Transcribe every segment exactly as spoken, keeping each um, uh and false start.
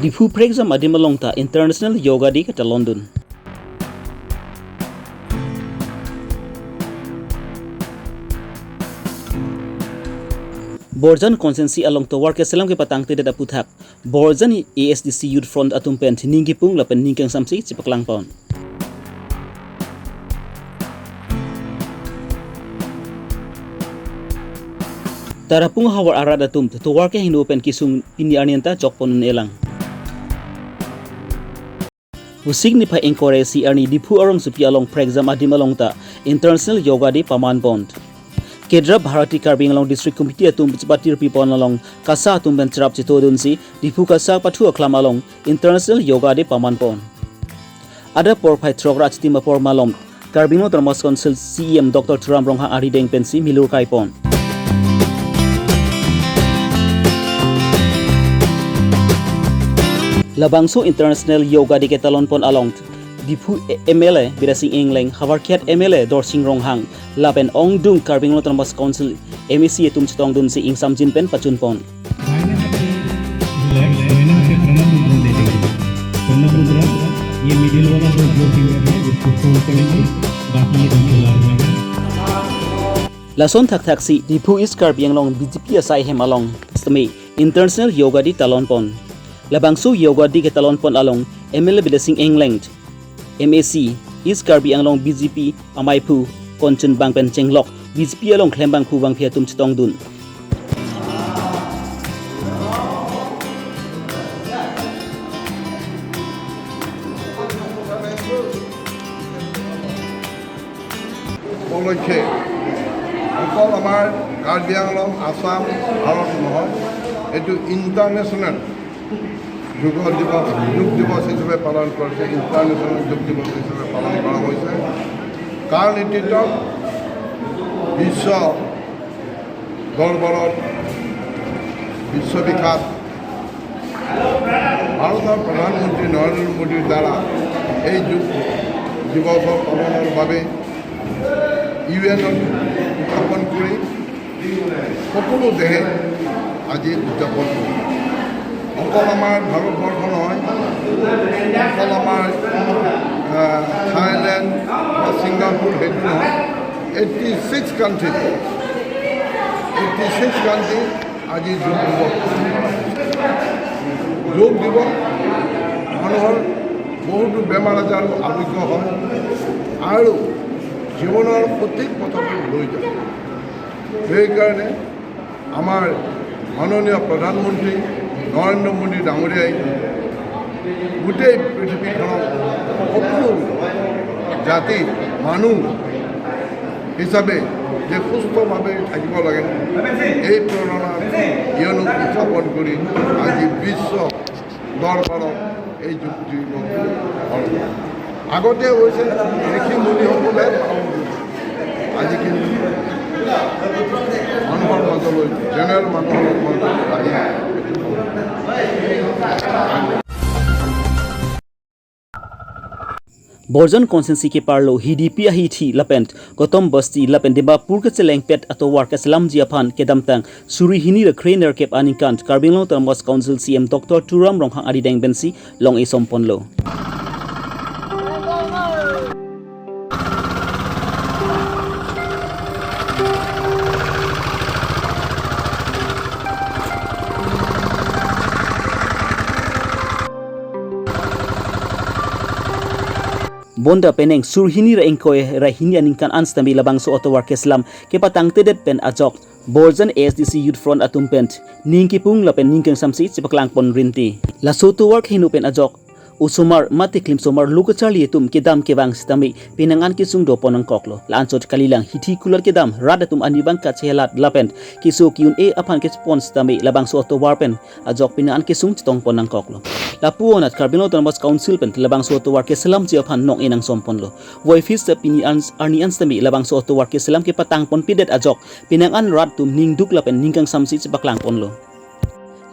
Diphu prekjam adim along ta International Yoga Day ketalondun. Borjan constituency along tovar keselam kepatangtedet aputhak Borjan A S D C Youth Front atum pen ning kipung lapen ning kangsamsi chepaklangpon. Tarapung havar arat atum tovar kehingno pen kesung pini arni anta chokpon un-elang. Vosik niphai ingkoi ra isi arni Diphu arongsopi along prekjam adim along ta International Yoga Day pamanpon. Kedra Bharati Karbi Anglong District Committee atum chepatir pipon along KASA atum pen cherap chetodunsi Diphu KASA pathu aklam along International Yoga Day pamanpon. Adap porphai throk ra achitim apor malom Karbi Anglong Autonomous Council C E M Doctor Tuliram Ronghang arideng pensi milur kaipon. Labangso International Yoga Day ketalonpon along Diphu M L A Bidya Sing Engleng, havar kiat M L A Dorsing Ronghang, lapen ongdung Karbi Anglong Autonomous Council M A C atum chetongdunsi ingsamjin pen pachunpon. दाहिने हाथ से रिलैक्स, दाहिने हाथ से प्रणब मुद्रा ले लेंगे। प्रणब मुद्रा, ये मिडिल वाला जो, जो फिंगर है, इसको फोल्ड करेंगे, बाकी ये दोनों लार्ज रहेगा। Lason thakthaksi Diphu East Karbi Anglong B J P asai hem along sitame International Yoga Day talonpon. Labangso Yoga Day ketalonpon along M L A Bidya Sing Engleng, M A C, East Karbi Anglong B J P amaiphu Konchun Bang pen chenglok B J P along klembangphu bangphi atum chetongdun. উপলক্ষে অকল আমাৰ কাৰ্বি আংলং, আছাম, ভাৰত নহয়, এইটো ইণ্টাৰনেশ্যনেল যোগ দিৱস, যোগ দিৱস হিচাপে পালন কৰিছে, ইণ্টাৰনেশ্যনেল যোগ দিৱস হিচাপে পালন কৰা হৈছে। কাৰ নেতৃত্বত বিশ্ব দৰবাৰত বিশ্ববিখ্যাত ভাৰতৰ প্ৰধানমন্ত্ৰী নৰেন্দ্ৰ মোদীৰ দ্বাৰা এই যোগ দিৱস পালনৰ বাবে ইউ এনত উত্থাপন কৰি সকলো দেশে আজি উদযাপন কৰে। অকল আমাৰ ভাৰতবৰ্ষ নহয়, অকল আমাৰ, আহ, থাইলেণ্ড বা ছিংগাপুৰ সেইটো নহয়, eighty six country, eighty six country আজি যোগ দিৱস। যোগ দিৱস মানুহৰ বহুতো বেমাৰ আজাৰ আৰোগ্য হয় আৰু জীৱনৰ সঠিক পথত লৈ যায়। সেইকাৰণে আমাৰ মাননীয় প্ৰধানমন্ত্ৰী নৰেন্দ্ৰ মোদী ডাঙৰীয়াই গোটেই পৃথিৱীখনক সকলো জাতি, মানুহ হিচাপে যে সুস্থভাৱে থাকিব লাগে, এই প্ৰেৰণা ইয়নো উদযাপন কৰি আজি বিশ্ব দৰবাৰত এই যোগ দিৱসটো পালন কৰা। আগতে হৈছে ঋষি মুনিসকলে পালন কৰিছিল, আজি কিন্তু মানুহৰ মাজলৈ, জেনেৰেল মানুহৰ মাজলৈ আহি Borjan constituency keparlo Hidipi ahithi lapen Gautam Basti lapen Dimapur kechelengpet atovar keselamji aphan kedamtang suri hini ra kre-nerkep aningkan Karbi Anglong Autonomous Council C E M Doctor Tuliram Ronghang arideng pensi long-e somponlo. Bonta penang suri hini ra ingkoi ra hini aningkan an sitame labangso atovar keselam kepatangtedet pen ajok Borjan A S D C Youth Front atum pen ning kipung lapen ning kangsamsi chepaklangpon rinti. Laso atovar kehingno pen ajok osomar mate klimsomar lo kacharli atum kedam kevang sitame penang an kesung dopon nangkoklo. La-anchot kalilang hithi kulat kedam rat atum ani bang kachelat lapen keso ki-un-e aphan kechepon sitame labangso atovar pen ajok penang an kesung chetongpon nangkoklo. Lapu-an at Karbi Anglong Autonomous Council pen labangso atovar keselamji aphan nong-e nangsomponlo. Voiphit ta pini an arni an sitame labangso atovar keselam kepatangponpedet ajok penang an rat atum ningduk lapen ning kangsamsi chepaklangponlo.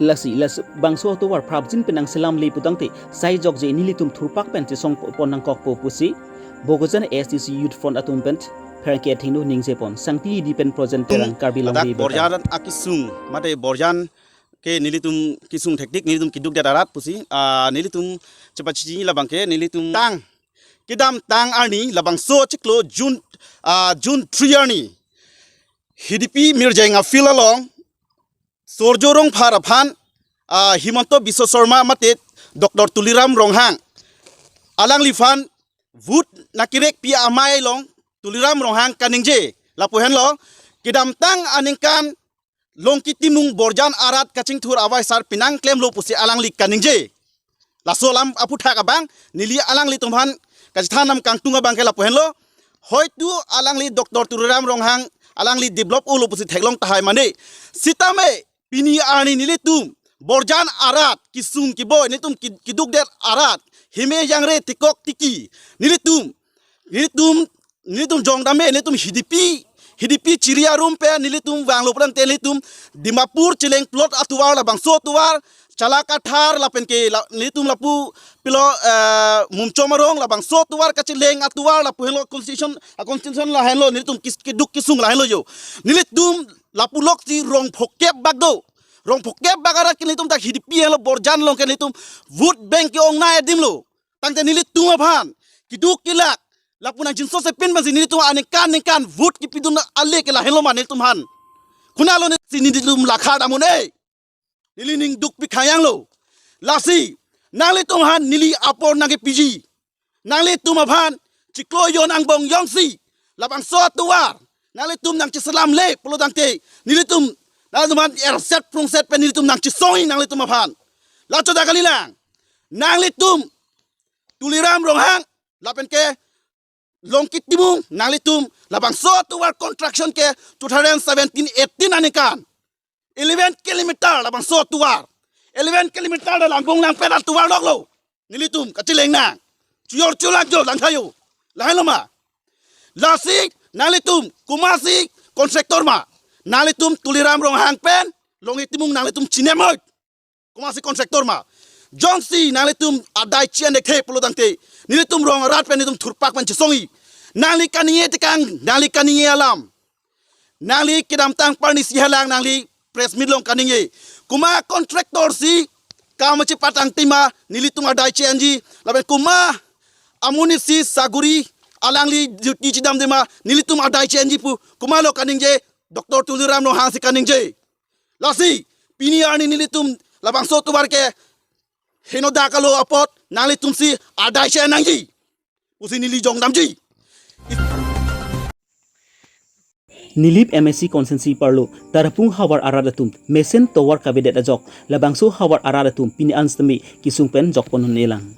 Lasi, labangso atovar prapjin penang selamle putangte, sai jokje nelitum thurpak pen chesongpon nangkokpo pusi Bokajan A S D C Youth Front atum pen pherangke athengno ningjepon. Sangpi Hidi pen Projen Terang, Karbi Anglong Ladak River. Borjan akesung, mate Borjan ke nelitum kesung thektik, nelitum keduk det arat pusi, ah, nelitum chepachini labang ke nelitum tang, kedamtang arni labangso chiklo June, ah, June three arni Hidipi Mirjeng a-field along Surjya Rongphar aphan, ah, Himanta Biswa Sarma mate Doctor Tuliram Ronghang alangliphan vote nangkerekpi amei along Tuliram Ronghang kaningje lapu henlo, kedamtang aningkan Longki Timung Borjan arat kachingthur avaisar penang klemlo pusi alangli kaningje. Laso alam aputhak abang neli alanglitum aphan kachethan nam kangtung abang ke lapu henlo. Hoitu alangli Doctor Tuliram Ronghang alangli develop-olo pusi theklong tahai mane. Sitame pini arni nelitum Borjan arat kesung keboi, nelitum ki-, keduk det arat, hime jangre tikok tiki, nelitum, nelitum, nelitum jongdam me, nelitum Hidipi, Hidipi chiri arum pen nelitum vanglo pulangte nelitum Dimapur cheleng plot atovar, labangso atovar, Chalakathar lapen ke la, nelitum lapu pilo, eh, Mumchom arong, labangso atovar kacheleng atovar lapu henlo constitution, a constitution la henlo nelitum kis-, keduk kesung la henlo jo. Nelitum lapu loksi rong phokep bak do. Rong phokep bak arat ke nelitum dak Hidipi henlo, Borjan along ke nelitum vote bank ke-ongnei adim lo. Tangte nelitum aphan keduk kelak lapu nangjinsose pin masi nelitum aningkan ningkan vote kepidun ale ke la henlo ma nelitum aphan. Konatlo neli si nelitum lakha dam un-e. Neli ning dukpi khayang lo. Lasi nanglitum aphan neli apor nangkepiji. Nanglitum aphan chiklo jon angbong jongsi labangso atovar nanglitum nangcheselam le pulotangte nelitum, nanglitum aphan erset prungset pen nelitum nangchesongji nanglitum aphan. Lacho ta kalilang. Nanglitum Tuliram Ronghang lapen ke Longki Timung, nanglitum labangso atovar construction ke two thousand seventeen eighteen aningkan eleven kilometer labangso atovar. Eleven kilometer da langbong langpet atovar loklo. Nelitum kacheleng nang. Chujor chulang jo lang thayo. La henlo ma. Lasi nanglitum komatsi contractor ma. Nanglitum Tuliram Ronghang pen Longki Timung nanglitum chinem noi. Komatsi contractor ma. Jongsi nanglitum adai chi-an dekthe pulotangte nelitum rong arat pen nelitum thurpak pen chesongji. Nangli kaningje tekang, nangli kaningje alam. Nangli kedamtang parni isi halang nangli press meet along kaningje. Komat contractor si kam chepatangte ma nelitum adai chi-anji. Lapen komat amonit si saguri alangli duty chedamde ma nelitum adai chi-anji pu. Komatlo kaningje, Doctor Tuliram Ronghang si kaningje. Lasi pini arni nelitum labangso atovar ke henoda kalo apot nanglitum si adai chi-an nangji pusi neli jongdamji. Nilip M A C constituency parlo Tarapung havar arat atum mesen tovar kavedet ajok labangso havar arat atum pini an sitame kesung pen jokpon un-elang.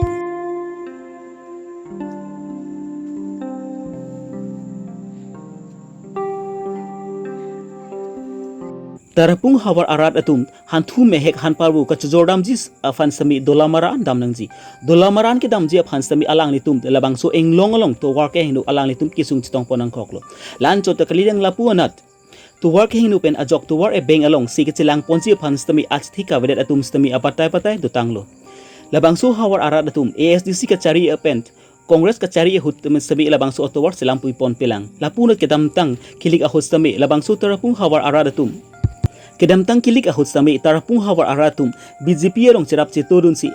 Tarapung havar arat atum hanthu mehek han parvo kachojordamji aphan sitame Dolamara an dam nangji. Dolamara an kedamji aphan sitame alanglitum labangso inglong along tovar kehingno alanglitum kesung chetongpon nangkoklo. La-anchot ta kalilang lapu anat tovar kehingno pen ajok tovar ebeng alongsi kachelangponji aphan sitame achithi kavedet atum sitame abatai batai dotanglo. Labangso havar arat atum A S D C kachari pen Congress kachari ahut sitame labangso atovar chelam puipon pelang. Lapu anat kedamtang kilik ahut sitame labangso Tarapung havar arat atum. Kedamtang kilik ahut sitame Tarapung havar arat atum B J P along cherap chetodunsi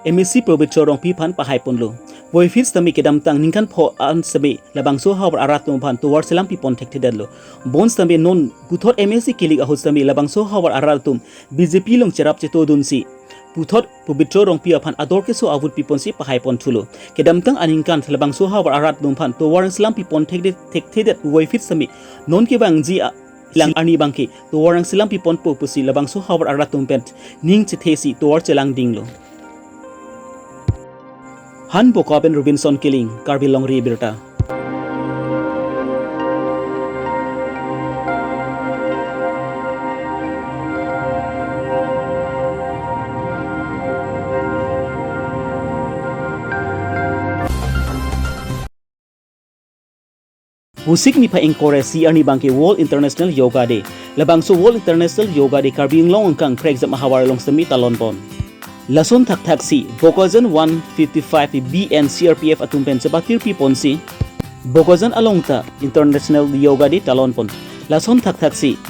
M A C Pobitro Rongpi aphan pahaiponlo. Voiphit sitame kedamtang ningkan pho an sitame labangso havar arat atum aphan tovar chelam pipon thekthedetlo. Bonsitame non puthot M A C kilik ahut sitame labangso havar arat atum B J P along cherap chetodunsi puthot Pobitro Rongpi aphan ador keso a-vote piponsi pahaiponthulo. Kedamtang aningkan labangso havar arat atum aphan tovar chelam pipon thekde thekthedet voiphit sitame non kevangji a-, lang arni abangke tovar chelam piponpo pusi labangso havar arat atum pen ning chethesi tovar chelangdinglo. Han Boka pen Robinson Killing, Karbi Longri Abirta. Vosik niphai ingkoi ra isi arni abangke World International Yoga Day. Labangso World International Yoga Day Karbi Anglong angkang prekjam ahavar along sitame talonpon. Lason thakthaksi Bokajan one fifty-five B and C R P F atum pen chepatir piponsi Bokajan along ta International Yoga Day talonpon. Lason thakthaksi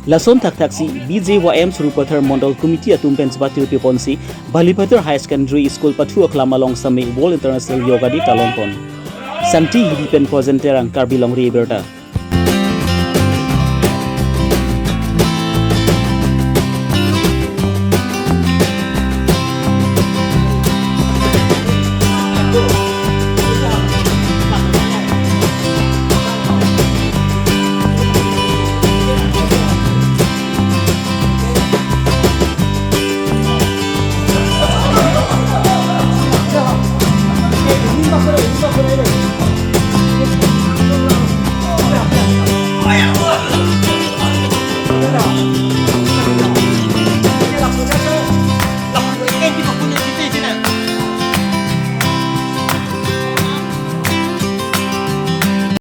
Lason thakthaksi B J Y M Sarupathar Mondol Committee atum pen chepatiri ponsi Balipathar High Secondary School pathu aklam along same World International Yoga Day talon pon. Santhi Hidi pen Kojen Terang, Karbi Longri Abirta.